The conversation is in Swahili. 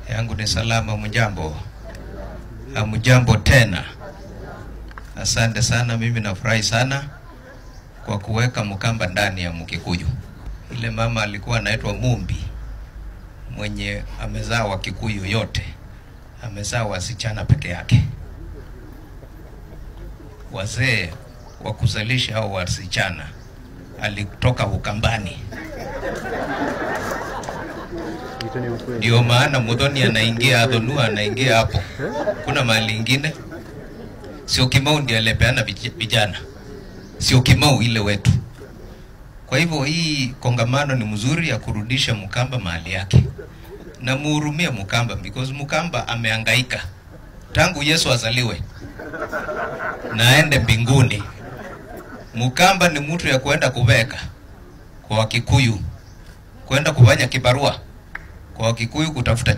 Yangu ni salama. Mjambo? Hamjambo tena. Asante sana, mimi nafurahi sana kwa kuweka Mkamba ndani ya Mkikuyu. Ile mama alikuwa anaitwa Mumbi, mwenye amezaa Wakikuyu yote, amezaa wasichana peke yake. Wazee wa kuzalisha hao wasichana alitoka Ukambani. Ndio maana Muthoni anaingia, Athonua anaingia hapo. Kuna mahali ingine sio Kimau ndiye alipeana vijana, sio Kimau ile wetu. Kwa hivyo hii kongamano ni mzuri ya kurudisha Mkamba mahali yake, na muhurumie Mkamba because Mkamba amehangaika tangu Yesu azaliwe na aende mbinguni. Mkamba ni mtu ya kuenda kuveka kwa Wakikuyu, kuenda kufanya kibarua kwa Wakikuyu, kutafuta